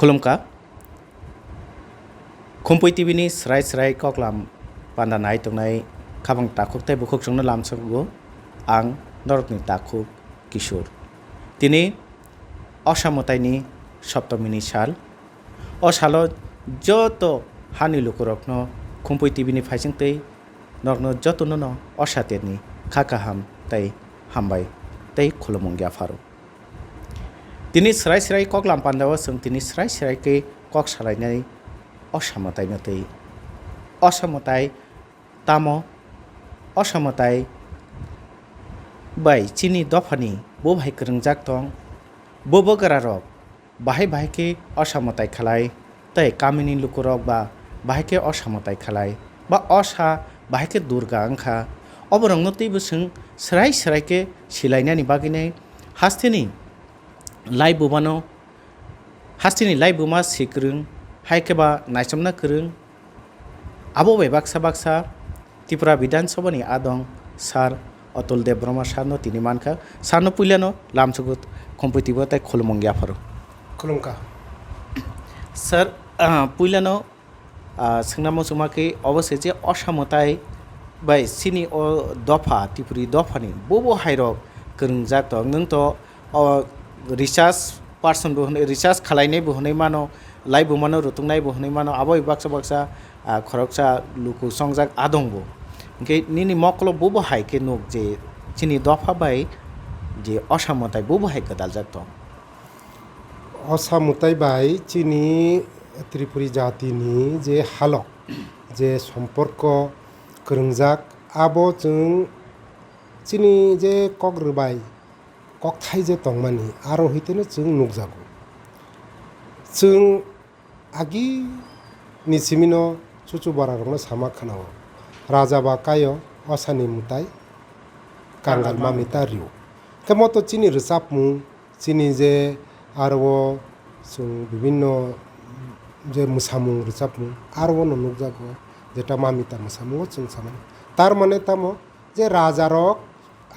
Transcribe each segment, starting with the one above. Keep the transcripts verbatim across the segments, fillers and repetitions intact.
Khulumkha. Khumpui T V ni srai srai koklam panda nai tongnai khabang takhuk tei bukhuk chwngno lamsogo ang norokni takhuk Kishore. Tini Osa mwtaini Saptamini sal. O salo joto hani lukurokno Khumpui T V ni phaising tei norokno jotono no Osa terni kha kaham tei hambai tei khulumung yapharo. Tini srai srai koklam pandao chwng tini srai srai khe kok salainai Osa mwtaino twi. Osa mwtai tamo? Osa mwtai bai chini dophani bo bahai kwrwngjak tong. Bo bwkrarok bahai bahai khe Osa mwtai khalai tei kamini lukurok ba bahai khe Osa mwtai khalai ba Osa bahai khe Durga wngkha. Oborokno teibo chwng srai srai khe silainani bagwinai hasteni lai bumano, hasteni lai buma si kwrwng, hai khe ba naichomna kwrwng. Abo bai baksa baksa Tripura Bidhan Sabha ni adong Sir Atul Debbarma sir no tini mankha. Sir no puila no lamsogo Khumpui T V tei khulumung yapharo. Khulumkha. Sir, ah, puila no, ah, swngna muchungma khe obo se je Osa mwtai bai chini o dopha, Tripuri dophani bobo hairok kwrwngjak tong. Nwng to o research person bo hwnwi, research khwlainai bo hwnwi mano, lai bumano rutungnai bo hwnwi mano, abo bai baksa baksa, ah, khoroksa luku chongjak adong bo. Hinkhe nini mokolo bobo hai khe nuk je chini dopha bai je Osa mwtai bobo hai kwdaljak tong. Osa mwtai bai chini Tripuri jatini je halok, je somporko kwrwngjak, abo chwng chini je kok rwbai kokthai je tongmani, aro hwiteno chwng nukjago. Chwng agi ni simino chuchu bara rokno sama khwnao, raja ba kaio Osani mwtai kangal mamita rio. Khe moto chini rwchapmung, chini je aro o chwng bibinno je mwsamung rwchapmung aro o no nukjago, jeta mamita mwsamungo chwng samani. Tar mane tamo je raja rok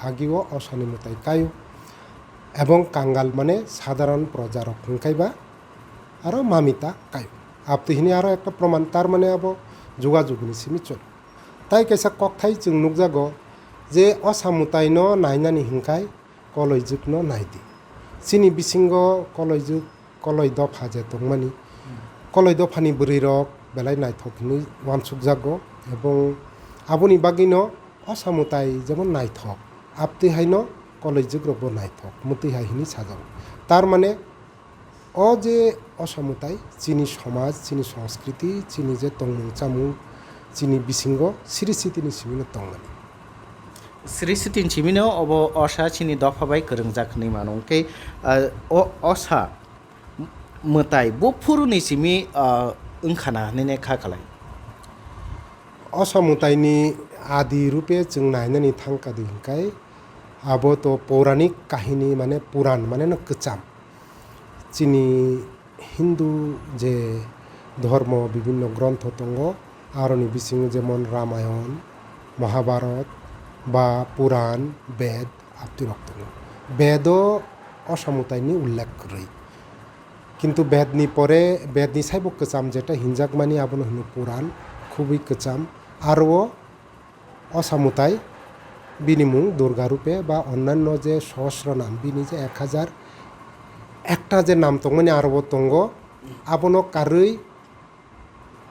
agio Osani mwtai kaio, ebong kangal mane sadharon proja rok hwnkhe ba aro mamita kaio. Abtwi hini aro ekta proman, tar mane abo jugajugni simi choli. Tai kaisa kokthai chwng nukjago je Osa mwtaino nainani hwnkhe koloijwkno naidi. Chini bisingo koloijwk, koloi dopha je tongmani, koloi dophani bwrwirok belai naithok hinwi uansukjago, ebong aboni bagwino Osa mwtai jemon naithok, abtwi haino koloijwkrokbo naithok, mwtwi hai hinwi sajago. Tar mane, o je Osa mwtai chini somaj, chini songskriti, chini je tongmung chamung, chini bisingo siri sitini simino tongmani. Siri sitini simino obo Osa chini dopha bai kwrwngjak hinwi mano. Hwnkhe, ah, o Osa mwtai buphuruni simi, ah, wngkhana hinwi kha khalai. Osa mwtaini adi rupe chwng nainani thangkha di hwnkhe, abo to pouranik kahini, mane puran, mane no kwcham. Chini Hindu je dhormo bibinno grontho tongo, aroni bisingo jemon Ramayon, Mahabharat ba Puran, Ved, abtwirok tongo. Vedo Osa mwtaini ullekh kwrwi. Kintu Vedni pore, Vedni saibo kwcham jeta hinjakmani abono hino Puran, khubui kwcham. Aro o Osa mwtai, bini mung Durga rupe ba onnanno je sohosro nam, bini je ek hajar ekta je nam tongmani arobo tongo, abono karwi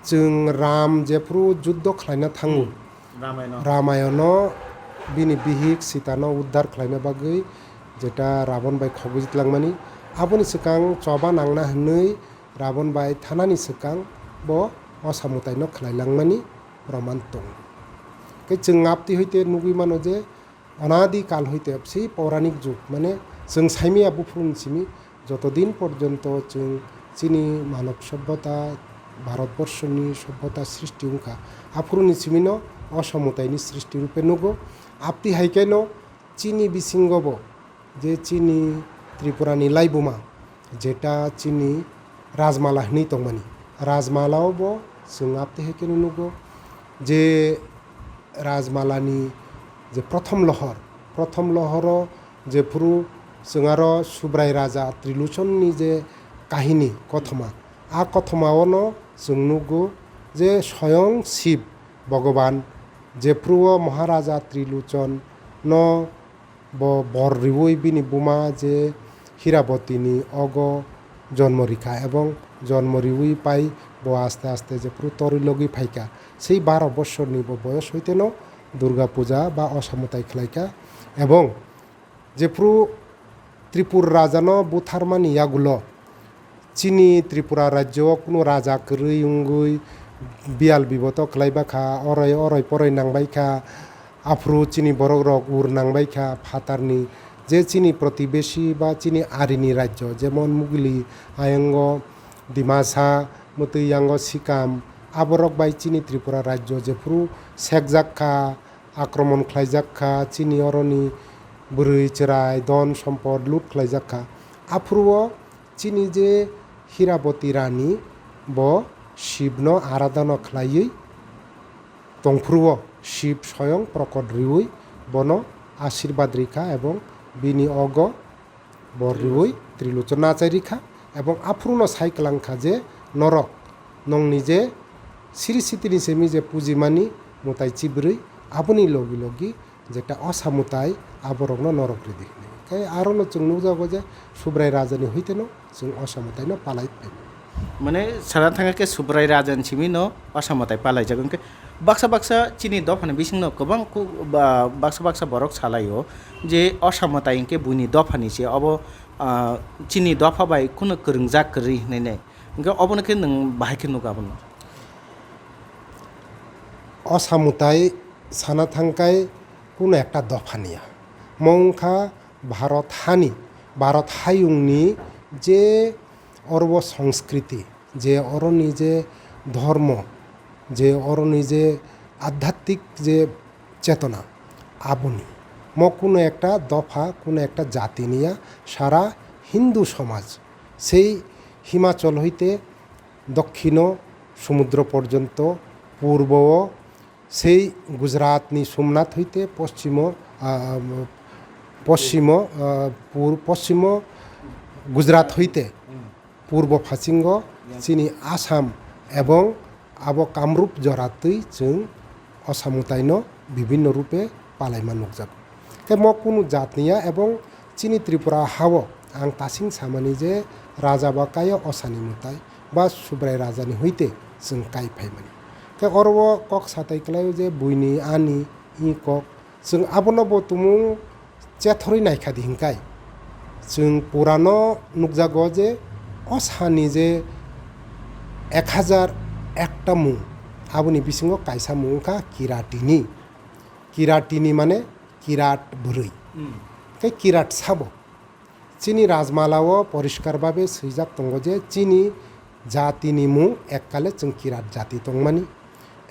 chwng Ram jephuru juddo khlaina thango, Hmm. Ramayana. Ramayono bini bihik Sitano uddhar khlaina bagwi jeta Rabon bai khogwi tlangmani, aboni swkang choba nangna hwnwi Rabon bai thanani swkang bo Osa mwtaino khlai langmani proman tongo. Tei chwng abtwi hoite nugwi mano je onadi kal hoite se pouranik jug, mane chwng saimaya buphuruni simi joto din porjonto chwng chini manob sobbota, Bharatborsoni sobbota srishti wngkha, aphuruni simino Osa mwtaini srishti rupe nugo. Abtwi hai khe no chini bisingo bo je chini Tripurani laibuma, jeta chini Rajmala hwnwi tongmani, Rajmalao bo chwng abtwi hai kheno nugo je Rajmalani je prothom lohor, prothom lohoro jephuru chwng aro Subrai Raja Trilochonni je kahini kothoma, A kothomao no chwng nugo je soyong Shiv Bhogoban, jephru o Maharaja Trilochon no bo bor riwi bini buma je Hiraboti ni ogo jonmo rikha, ebong jonmo riwi pai bo aste aste jephru torwi logwi phaikha. Sei baro bosorni bo boyos hoiteno Durga Puja ba Osa Mwtai khlaikha, ebong jephru Tripur rajano butharmani yagulo chini Tripura rajyo o kunu raja kwrwi wngwi biyal biboto khlaiba kha, oroi oroi poroi nangbai kha, aphuru chini borok rok ur nangbai kha phatarni, je chini protibesi ba chini arini rajyo, jemon Mugili, ayango Dimasa, mwtwi yango Sikam, aborok bai chini Tripura rajyo jephuru sekjak kha, akromon khlaijak kha, chini oroni bwrwi chwrai, don sompod lut khlaijak kha. Aphuru o chini je Hiraboti Rani bo Shivno aradhana khlaiwi tongphuru o Shiv soyong prokot riwi bono ashirbad rikha ebong bini ogo bor riwi Trilochon achai rikha, ebong aphuruno sai kwlangkha je norok nongni je siri sitini simi je pujimani mwtai chibrwi, aboni logi logi jeta Osa Mwtai aborokno norok ridi hwnwi. Khe arono chwng nukjago je Subrai rajani hoiteno chwng Osa Mwtaino palai phaimani. Mane sana thangkha khe Subrai rajani simi no Osa Mwtai palaijak, hwnkhe baksa baksa chini dophani bisingno kwbang ku-, ba-, baksa baksa borok salaio je Osa Mwtai hwnkhe buini dophani se, obo, ah, chini dopha bai kheno kwrwngjak kwrwi hinwi nai. Hwnkhe obono khe nwng bahai khe nugo abono? Osa Mwtai sana thangkhai kunu ekta dophani ya. Mo wngkha Bharat hani, Bharat hayungni je oro o sanskriti, je oroni je dhormo, je oroni je adhyatmik je chetona, aboni. Mo kuno ekta dopha, kuno ekta jati niya, sara Hindu somaj. Sei Himachal hoite dokkino sumudro porjonto, purbo o sei Gujarat ni Somnath hoite poschimo, ah, poschimo, ah, pur-, poschimo Gujarat hoite purbo phasingo chini Assam ebong abo Kamrup jora twi chwng Osa Mwtaino bibinno rupe palaima nukjago. Tei mo kunu jat niya ebong chini Tripura hao ang tasing samani je raja ba kaio Osani mwtai ba Subrai rajani hoite chwng kai phaimani. Tei oro o kok satai kwlaio je buini ani i kok, chwng abono bo tumung chethorwi naikha di hinkai. Chwng purano nukjago je Osani je ek hajar ekta mung, aboni bisingo kaisa mung wngkha Kiratini. Kiratini mane kirat bwrwi. Hmm. Tei kirat sabo. Chini Rajmala o poriskar babe swijak tongo je chini jatini mung ekkale chwng kirat jati tongmani.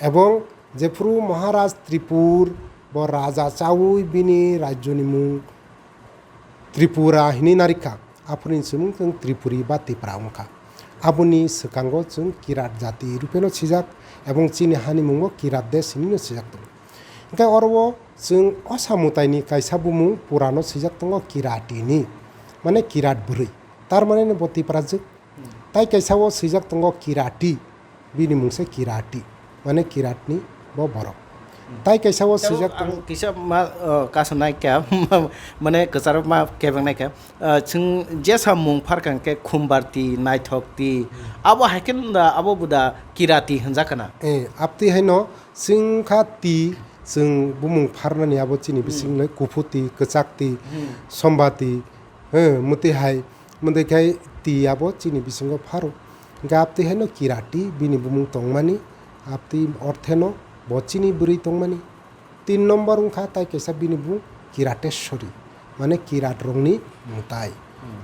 Ebong jephru Maharaj Tripur bo raja chaui bini rajyoni mung Tripura hinwi narikha, aphuruni se mung chwng Tripuri ba Tipra wngkha. Aboni swkango chwng kirat jati rupeno swijak ebong chini hani mungo kirat desh hinwino swijak tongo. Hwnkhe oro o chwng Osa Mwtaini kaisa bumung purano swijak tongo Kiratini, mane kirat bwrwi, tar mane bo Tiprajwk. Tai kaisa o swijak tongo Kirati, bini mung se Kirati, mane kiratni bo borok. Tai kaisa o swijak tongo. Ang kisa ma, uh, kasu naikha, mane kwcharo ma kebeng naikha. Uh, chwng jesa mung pharkha hwnkhe Khumbarti, Naithokti, abo hai khe nda, abo buda Kirati hwnjak khna. Eh, abtwi haino chwng kha ti, chwng bumung pharnani abo chini bising lai Kuphuti, Kwchakti, Sombati, eh, mwtwi hai, mwtwi khai ti abo chini bisingo pharo. Hwnkhe abtwi haino Kirati bini bumung tongmani, abtwi ortheno bo chini bwrwi tongmani. Tin nombor wngkha tai kaisa bini bumung Kirateswari, mane kirat rokni mwtai.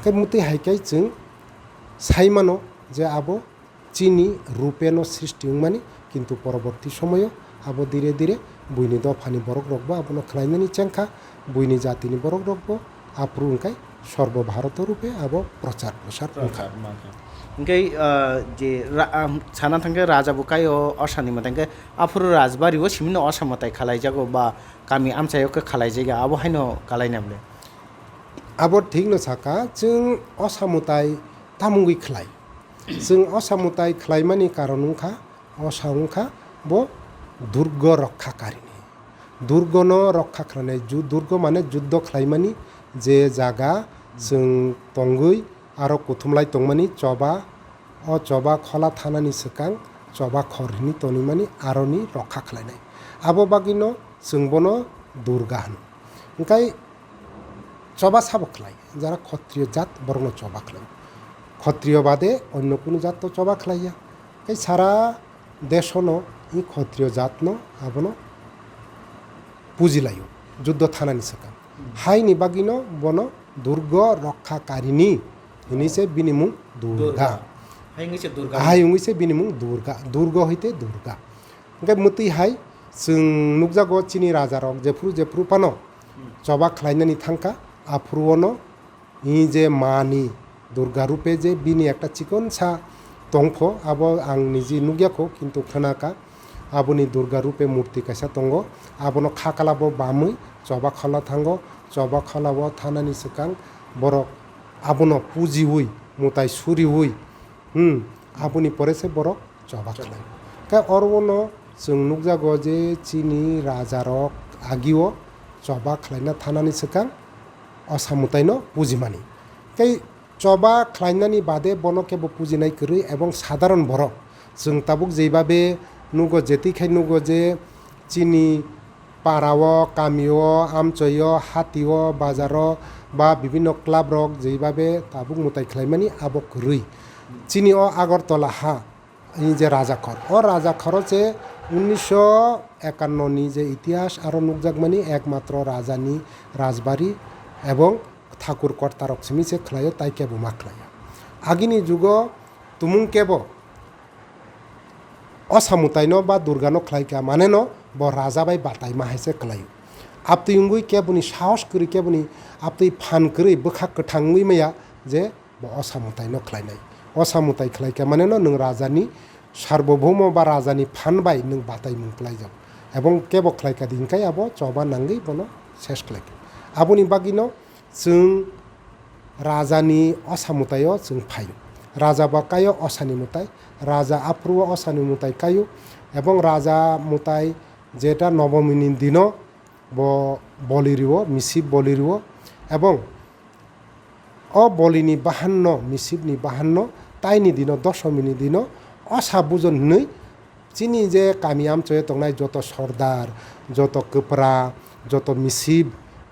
Hwnkhe mwtwi hai khe chwng sai mano je abo chini rupeno srishti wngmani, kintu poroborti somoyo abo dire dire buini dophani borok rokbo abono khlainani chengkha, buini jatini borok rokbo aphuru wngkhai sorbo bharoto rupe abo prochar prochar wngkha. Prochar wngkha. Hwnkhe, ah, je ra-, ah, sana thangkhe raja bo kaio Osani mwtai hwnkhe aphuru rajbari o simino Osa mwtai khalaijago ba kami amchaio khe khalaijago, abo haino kalaina bwle? Abo thikno saka, chwng Osa mwtai tamungwi khlai. Chwng osa mwtai khlaimani karon wngkha, osa wngkha bo durgo rokha karini. Durgono rokha khlainai, ju-, durgo mane juddo khlaimani je jaga chwng tongwi aro kuthumlai tongmani choba, o choba khola thanani swkang choba khor hwnwi tonwimani aroni rokha khlainai. Abo bagwino chwng bono durga hwno. Hwnkhe choba sabo khlai, jara khotriyo jat borokno choba khlai. Khotriyo bade onno kunu jat to choba khlaiya. Tei sara desono i khotriyo jatno abono pujilaio, juddo thanani swkang. Haini bagwino bono durgo rokha karini hwnwi se bini mung Durga. Durga. Hai wngwi se Durga. Hai wngwi se bini mung Durga. Durgo hoite Durga. Hwnkhe mwtwi hai chwng nukjago chini rajarok jephru jephru phano Hmm. choba khlainani thangkha, aphuru ono i je mani Durga rupe je bini ekta chikonsa tongpho, abo ang niji nukya kho, kintu khwnakha. Aboni Durga rupe murti kaisa tongo, abono kha kala bo bamwi choba khola thango, choba khola bo thanani swkang borok abono pujiwi, mwtai suriwi, hmm, aboni pore se borok choba khlai. Khe oro no chwng nukjago je chini rajarok agio choba khlaina thanani swkang osa mwtaino pujimani. Tei choba khlainani bade bono kebo pujinai kwrwi ebong sadharon borok. Chwng tabuk jeibabe nugo, jetwi khai nugo je chini parao, kamio, amchoio, hatio, bazaro ba bibinno club rok jeibabe tabuk mwtai khlaimani abo kwrwi. Chini o Agartala ha, Ani je Rajakhor. O Rajakhoro se unisho ekanno ni je itihas aro nukjakmani ekmatro rajani rajbari ebong thakur kortarok simi se khlaio, tai kebo ma khlaiya. Agini jugo tumung kebo o samutaino ba Durgano khlaikha, maneno bo raja bai bataima hai se khlaio. Abtwi wngwi keboni sahos kwrwi, keboni abtwi phan kwrwi, bwkha kwthang wngwi maya je bo o samwtai no khlainai. O samwtai khlaikha mane no nwng raja ni sarbobhoumo ba raja ni phan bai nwng bataimung khlaijago. Ebong kebo khlaikha di hinkhai abo choba nangwi bono ses khlaikha. Aboni bagwi no chwng raja ni o samwtai o chwng phaio. Raja ba kaio o sani mwtai, raja aphuru o o sani mwtai kaio, ebong raja mwtai jeta nobomi ni dino bo boli rio, misip boli rio, ebong o bolini bahanno, misipni bahanno, taini dino, dosomini dino, o sa bujon hwnwi chini je kami amchoyo tongnai joto sordar, joto kwpra, joto misip,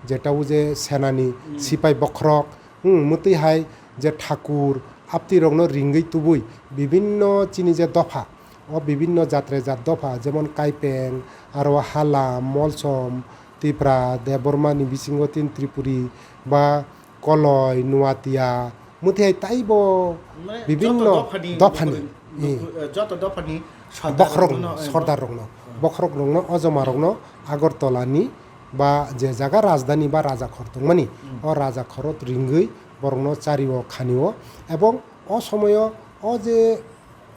jeta o je senani Hmm. sipai bokhorok, hmm, mwtwi hai je thakur, aptwi rokno ringwi tubui bibinno chini je dopha, o bibinno jatre jat dopha, jemon Kaipeng, aro Hala, Molsom, Tipra, Debbarma ni bisingo tin Tripuri, ba Koloi, Nuatia, mwthai taibo Mane bibinno joto dophani, dophani, nukuri, eh, nuku-, eh, joto dophani sordar bokhorok rokno, rokno, eh, sordar rokno, hmm. Bokhorok rokno, o joma rokno Agartala ni ba je jaga rajdhani ba rajakhor tongmani, Hmm. o rajakhoro ringwi borokno chario khanio, ebong o somoyo o je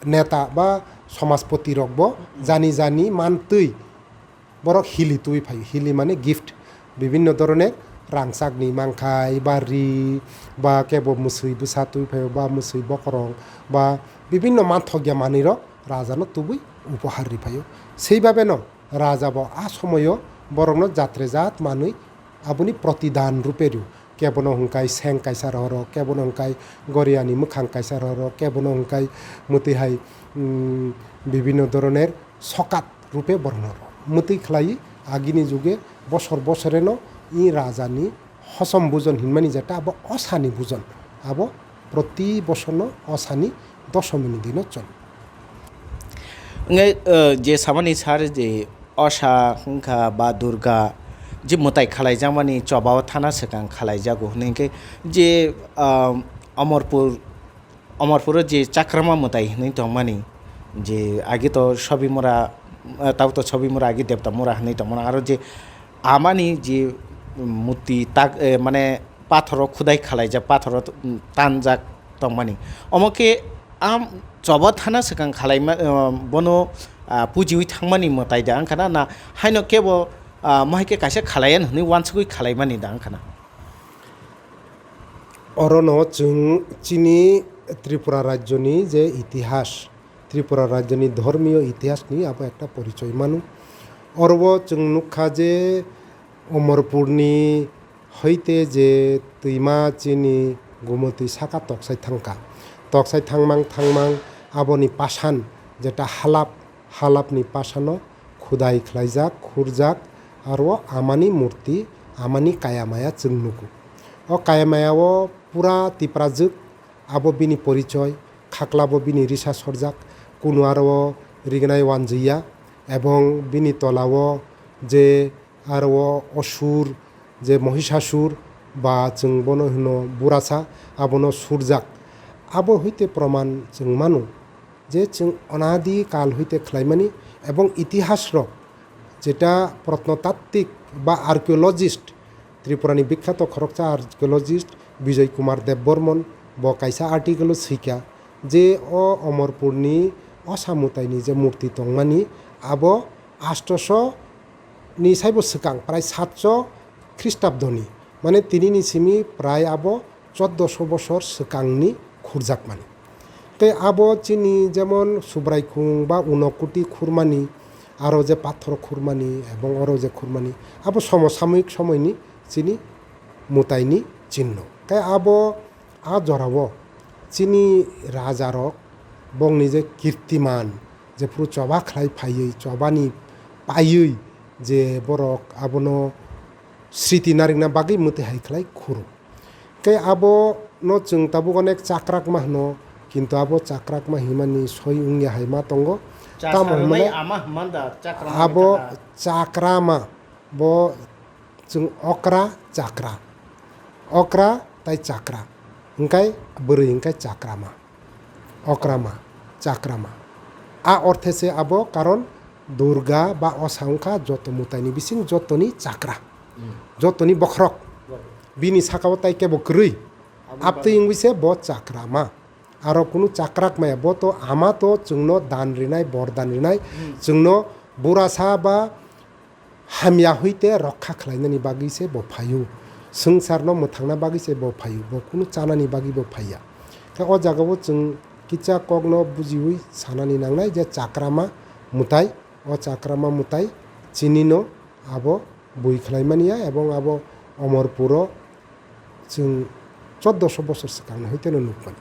neta ba somajpoti rokbo Hmm. jani jani mantwi borok hili twi phaio, hili mane gift, bibinno dhoroner rangchakni mankhai ba ri ba kebo mwswi bwsa twi phaio ba mwswi bokorong ba bibinno manthokya manwirok rajano tubui upohar ri phaio. Seibabe no raja bo a somoyo borokno jatre jat manwi aboni protidan rupe rio. Kebono hwnkhe seng kaisa rohoro, kebono hwnkhe goriani mwkhang kaisa rohoro, kebono hwnkhe mwtwi hai, mm, bibinno dhoroner sokat rupe borokno rw. Mwtwi khlai agini juge bosor bosoreno i rajani hosom bujon hinmani jeta abo osani bujon. Abo proti bosorno osani dosomini dino choli. Wngkhe, eh, je samani sar je osa wngkha ba Durga je mwtai khalaijakmani chobao thana swkang khalaijago hwnwi khe je, ah, Amarpur, Amarpuro je Chakrama mwtai hwnwi tongmani, je age to Sobimura, eh, tabo to Sobimura age Debtamura hwnwi tongmani, aro je amani je murti tak, eh, mane pathoro khudai khalaijak, pathoro tanjak tongmani. Omo khe am choba thana swkang khalaima, eh, bono, ah, pujiwi thangmani mwtai da wngkha na, na haino kebo, ah, mohai khe kaisa khalaiya hwnwi uansugwi khalaimani da wngkha na? Orono chwng chini Tripura rajyoni je itihas, Tripura rajyoni dhormiyo itihasni abo ekta porichoi mano. Oro o chwng nukha je Omorpurni hoite je twima chini Gumoti saka toksai thangkha. Toksai thangmang thangmang aboni pasan jeta halap, halapni pasano khudai khlaijak, khurjak, aro amani murti, amani kaya maya chwng nugo. O kaya maya o pura tiprajwk, abo bini porichoi, khaklabo bini risa sorjak, kunu aro rignai wanjwiya, ebong bini tolao je aro o osur, je Mohisasur, ba chwng bono hwno Burasa, abono surjak. Abo hoite proman chwng mano je chwng onadi kal hoite khlaimani, ebong itihas rok, jeta protnotattwik ba archaeologist, Tripurani bikhyato khoroksa archaeologist Bijoy Kumar Debbarman, bo kaisa article o swikha je o Omorpurni osa mwtaini je murti tongmani, abo astoso ni saibo swkang, prai satso Khristabdoni, mane tinini simi prai abo choddoso bosor swkangni khurjakmani. Tei abo chini jemon Subraikhung ba Unokuti khurmani, aro je pathor khurmani, ebong oro je khurmani, abo somosamoyik somoyni chini mwtaini chinno. Tei abo a jorao chini rajarok bongni je kirtiman, jephuru choba khlai phaiwi, chobani paiwi je borok abono sriti narikna bagwi mwtwi hai khlai khuro. Tei abo no chwng tabuk onek chakrakma hwno, kintu abo chakrakma himani soi wngya hai ma tongo. Tamo Chasarwmai hwnmale ama hwnmanda chakra abo hwnwi kha. Chakrama, bo chwng okra chakra, okra tai chakra, hwnkhe bwrwi hwnkhe chakrama. Okrama, chakrama. A orthe se abo, karon Durga ba osa wngkha joto mwtaini bising jotoni chakra, jotoni bokhorok. Bini sakao tai kebo kwrwi. Abtwi wngwi se bo chakrama. Aro kunu chakrak maya, bo to ama to chwngno dan rinai, bor dan rinai, chwngno burasa ba hamya hoite rokha khlainani bagwi se bo phaio. Swngcharno mwthangna bagwi se bo phaio. Bo kunu chanani bagwi bo phaiya. Khe o jagao chwng kisa kokno bujiwi sanani nangnai je chakrama mwtai, o chakrama mwtai chinino abo bui khlaimani ya, ebong abo Omorpuro chwng choddoso bosor swkangni hoiteno nukmani.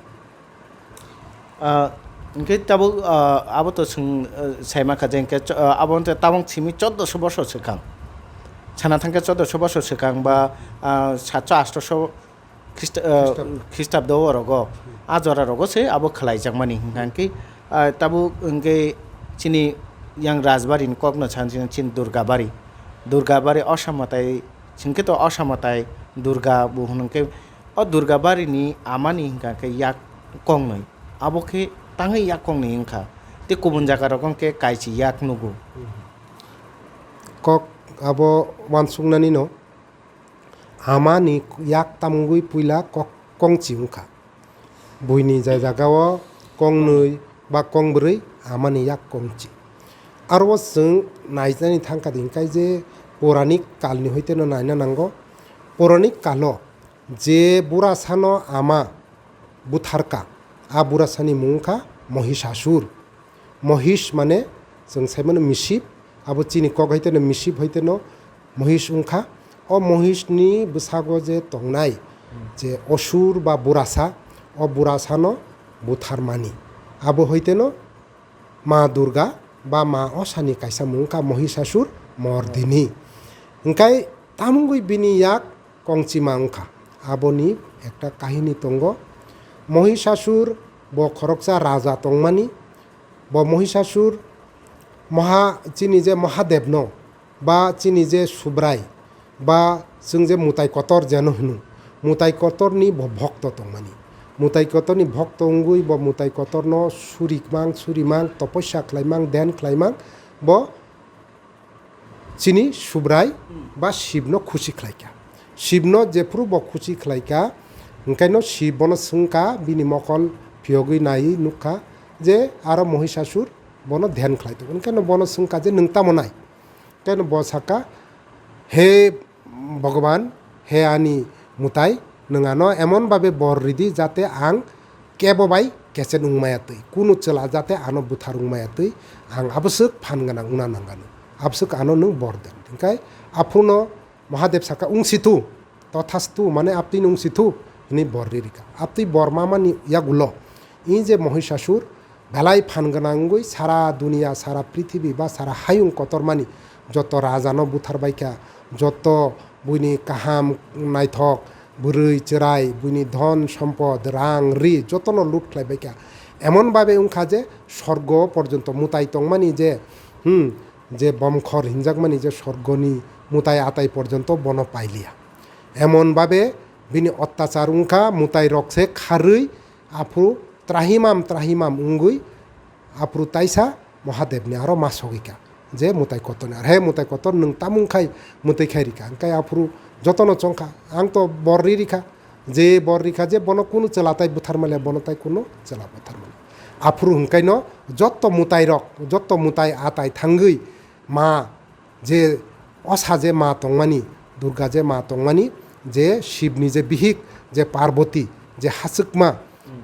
Ah, hwnkhe tabuk, ah, abo to chwng, ah, saima kha je hwnkhe cho-, ah, abo hwnkhe tabuk simi choddoso bosor swkang. Sana thangkhe choddoso bosor swkang ba, ah, satso astoso Christ-, ah, Christabdo. Christabdo o rogo, a jora rogo se abo khlaijakmani hwnkha hwnkhe, ah, tabuk hwnkhe chini yang Rajbari ni kokno san chini, chini Durgabari. Durgabari osa mwtai, chwngkhe to osa mwtai Durga bo hwnkhe, o Durga barini amani hwnkha khe yak kongnwi, abo khe tangwi yak kongnwi wngkha, tei kubun jaga rogo hwnkhe kaichi yak nugo. Kok abo uansuknanino amani yak tamungwi puila kok kongchi wngkha. Buini je jagao kongnwi ba kongbrwi amani yak kongchi. Aro o chwng nainani thangkha di hwnkhe je poranik kalni hoiteno naina nango. Poranik kalo je burasano ama butharka, a burasani mung wngkha Mohisasur. Mohish mane chwng saimano misip, abo chini kok haiteno misip haiteno Mohish wngkha. O Mohishni bwsago je tongnai je osur ba burasa, o burasano butharmani. Abo haiteno Ma Durga ba Ma Osani kaisa mung wngkha Mohisasur Mordini. Hwnkhe tamungwi bini yak kongchima wngkha. Aboni ekta kahini tongo. Mohisasur bo khoroksa raja tongmani. Bo Mohisasur Moha-, chini je Mahadevno ba chini je Subrai ba chwng je Mutai Kotor jeno hwno, Mutai Kotorni bo bhokto tongmani. Mutai Kotorni bhokto wngwi bo Mutai Kotorno surikmang, surimang, toposia khlaimang, dhyan khlaimang, bo chini Subrai ba Shibno khusi khlaikha. Shibno jephuru bo khusi khlaikha, hwnkhaino Shib bono swngkha, bini mokol phiyogwi naiwi nukha je aro Mohisasur bono dhyan khlai tongo. Hwnkhaino bono swngkha je, "Nwng tamo nai?" Hwnkhaino bo sakha, "He Bhagwan, he ani Mutai, nwng ano emon babe bor ridi jate ang kebo bai kechet wngmaya twi, kunu chwla jate ano buthar wngmaya twi, ang abwswk phan gwnang wngna nangano, abwswk ano nwng bor de. Hwnkhe aphuru no Mahadev saka, "Wngsithu, tothastu," mane, "Aptwi no wngsithu," hwnwi bor ri rikha. Aptwi bor mamani yagulo, i je Mohisasur, belai phan gwnang wngwi sara duniya, sara prithibi ba sara hayung kotormani joto rajano buthar baikha, joto buini kaham naithok bwrwi chwrai, buini dhon sompod, rang ri jotono lut khlai baikha. Emon babe wngkha je sorgo porjonto mwtai tongmani je, hmm, je bomkhor hinjakmani je sorgoni mwtai atai porjonto bono pailiya. Emon babe bini ottachar wngkha, mwtai rok se kharwi aphuru trahimam trahimam wngwi aphuru taisa Mahadevni aro ma sogwikha je mwtai kotorni. Ar he mwtai kotor, nwng tamung khai mwtai khai rikha. Hwnkhe aphuru jotono chongkha, ang to bor ri rikha, je bor rikha je bono kunu chwla tai buthar manliya, bono tai kunu chwla buthar manliya. Aphuru hwnkhaino jotto mwtai rok, jotto mwtai atai thangwi ma je osa je ma tongmani, Durga je ma tongmani, je Shibni je bihik, je Parvati, je hachwkma,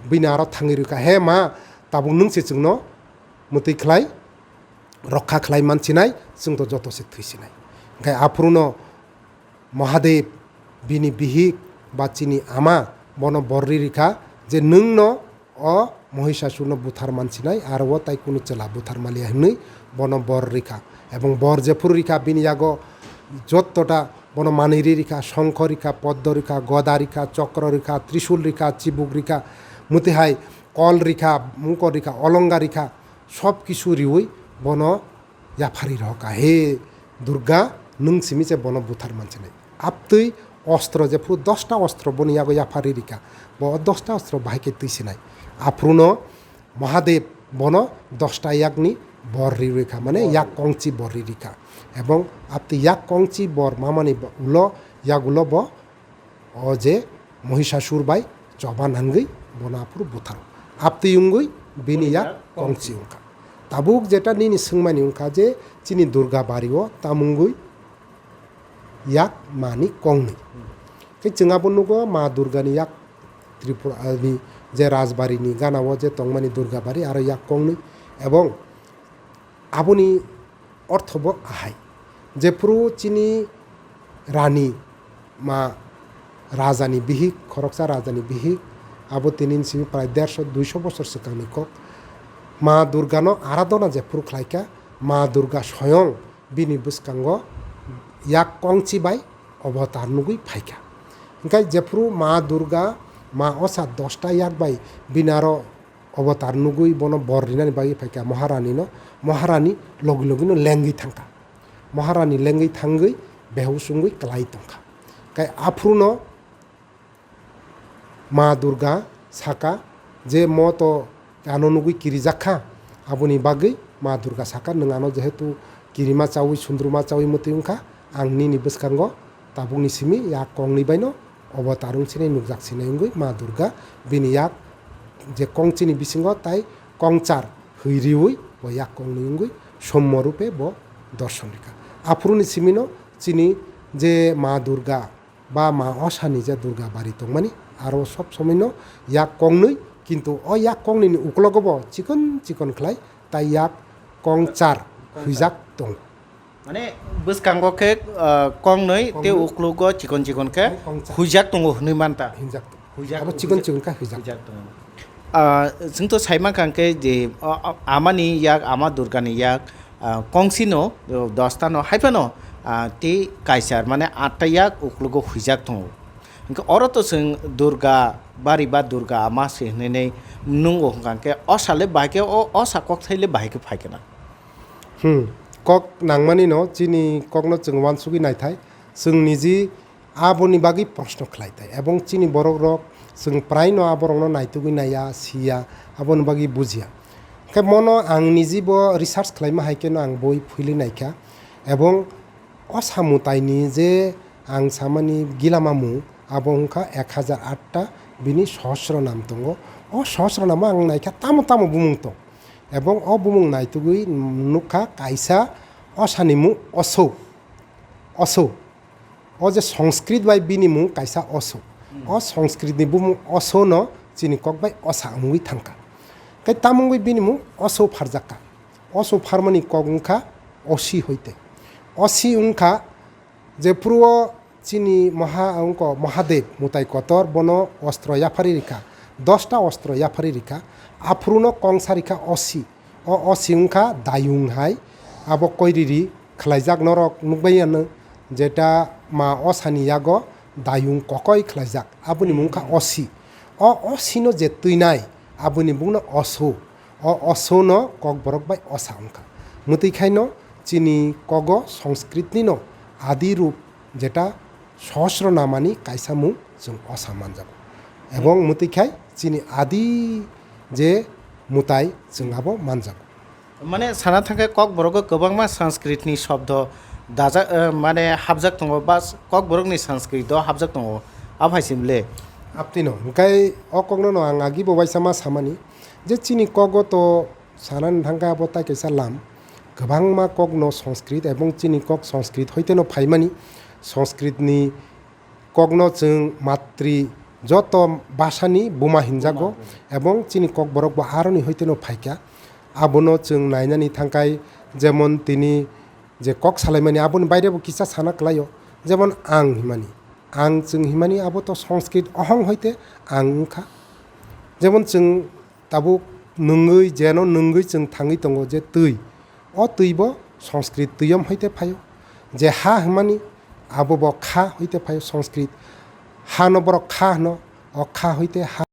bini aro thangwi rwkha, "He ma, tabuk nwng se chwngno mwtwi khlai, rokha khlai mansinai, chwng to joto se thwisinai." Hwnkhe aphuruno Mahadev, bini bihik ba chini ama, bono bor ri rikha je, "Nwngno o Mohisasurno buthar mansinai, aro o tai kunu chwla buthar manliya," hwnwi bono bor rikha. Ebong bor jephuru rikha, bini yago jottota bono manwi ri rikha, songkho rikha, poddo rikha, goda rikha, chokro rikha, trisul rikha, chibuk rikha, mwtwi hai kol rikha, mungkor rikha, olonga rikha, sob kisu riwi bono yaphari rwkha, "He Durga, nwng simi se bono buthar mansinai." Aptwi ostro jephuru dosta ostro boni yago yaphari rikha, bo o dosta ostro bahai khe twisinai. Aphuruno Mahadev bono dosta yakni bor ri rikha, mane yak kongchi bor ri rikha. Ebong aptwi yak kongchi bor mamani ulo, yagulo bo o je Mohisasur bai choba nangwi bono aphuru butharo. Aptwi wngwi bini yak kongchi wngkha. Tabuk jeta nini swngmani wngkha je chini Durga bario tamungwi yak mani kongnwi. Khe chwng abo nugo Ma Durgani yak Tripura ni je rajbari ni gana o je tongmani Durga bari aro yak kongnwi, ebong aboni ortho bo ahai. Jephuru chini rani ma rajani bihik, khoroksa rajani bihik, abo tini simi prai derso duiso bosor swkangni kok. Ma Durgano aradhona jephuru khlaikha, Ma Durga soyong bini bwskango yak kongchi bai obotar nugwi phaikha. Hwnkhe jephuru Ma Durga, ma osa dosta yak bai bini aro obotar nugwi bono bor rinani bagwi phaikha Maharani no, Maharani logi logi no lengwi thangkha. Maharani lengwi thangwi behush wngwi kwlai tongkha. Hwnkhe aphuru no Ma Durga saka je, "Mo to ano nugwi kirijak kha," aboni bagwi Ma Durga saka, "Nwng ano jehetu kirima chawi, sundruma chawi mwtwi wngkha, ang nini bwskango tabukni simi yak kongnwi baino obotar wng sinai, nukjak sinai," wngwi Ma Durga bini yak je kongchini bisingo tai kongchar hwi riwi bo yak kongnwi wngwi sommo rupe bo dorson rikha. Aphuruni simino chini je Ma Durga ba ma osani je Durga bari tongmani, aro sob somoino yak kongnwi, kintu o yak kongnwini uklogo bo chikon chikon khlai tai yak kongchar hwijak tongo. Mane bwskango khe, ah, kongnwi tei uklogo chikon chikon khe hwijak tongo hwnwi manta. Hwijak tongo. Hwijak, abo chikon chikon khe hwijak. Hwijak tongo. Ah, chwng to sai mankha hwnkhe je, ah, ah, amani yak, ama Durgani yak, ah, kongsino, oh, dosta no, hai phano, ah, tei kaisar, mane atta yak uklogo hwijak tongo. Hwnkhe oro to chwng Durga bari ba Durga ama se hwnwi nai nungo hwnkha hwnkhe o sale bahai khe o, o sa kok thaile bahai khe phai khe na. Hmm. Kok nangmani no, chini kokno chwng uansugwi naithai. Chwng niji aboni bagwi proshno khlai thai. Ebong chini borok rok chwng prai no aborok no naitugwi naiya, siya, aboni bagwi bujiya. Khe mono ang niji bo research khlaima hai kheno ang boi philwi naikha. Ebong o samwtai ni je ang samani gilamamung abo wngkha ek hajar atta bini sohosro nam tongo. O sohosro namo ang naikha tamo tamo bumung tong. Ebong o bumung naitugwi nukha kaisa osani mung Oso. Oso. O je Sanskrit bai bini mung kaisa Oso. Hmm. O Sanskrit ni bumung Oso no chini kok bai osa wngwi thangkha. Khe tamo wngwi bini mung oso pharjakha. Oso pharmani kok wngkha osi hoite. Osi wngkha je phuru o chini moha wngkha Mahadev mutai kotor, bono ostro yaphari rikha, dosta ostro yaphari rikha, aphuru no kongsa rikha osi. O osi wngkha dayung hai, abo koiriri khlaijak norok nukbai ano, jeta ma osani yago dayung kokoi khlaijak, aboni mung kha osi. O osi no je twinai, aboni bung no oso. O oso no kokborok bai osa wngkha. Mwtwi khai no chini kogo Sanskrit ni no adi rup jeta Sahasranama ni kaisa mung chwng osa manjago. Ebong mwtwi khai chini adi je mutai chwng abo manjago. Mane sana thangkhe kokborok o kwbangma Sanskrit ni shobdo daja-, eh, mane hapjak tongo ba kokborok ni Sanskrit o hapjak tongo. Aphai sim le. Aptino, hwnkhe o kokno no ang agi bo waisa ma samani je chini kogo to sanani thangkhe abo tai kaisa lam. Kwbangma kokno Sanskrit ebong chini kok Sanskrit hoiteno phaimani. Sanskrit ni kokno chwng matri joto bhasani buma hinjago, ebong chini kokborok bo aroni hoiteno phaikha. Abono chwng nainani thangkhai, jemon tini je kok salaimani aboni bairebo kisa sana kwlaio, jemon ang himani. Ang chwng himani abo to Sanskrit ohong hoite ang wngkha. Jemon chwng tabuk nungwi, jeno nungwi chwng thangwi tongo je twi. O twi bo Sanskrit twiyom hoite phaio. Je ha hwnmani abo bo kha hoite phaio Sanskrit. Ha no borok kha hwno, o kha hoite ha.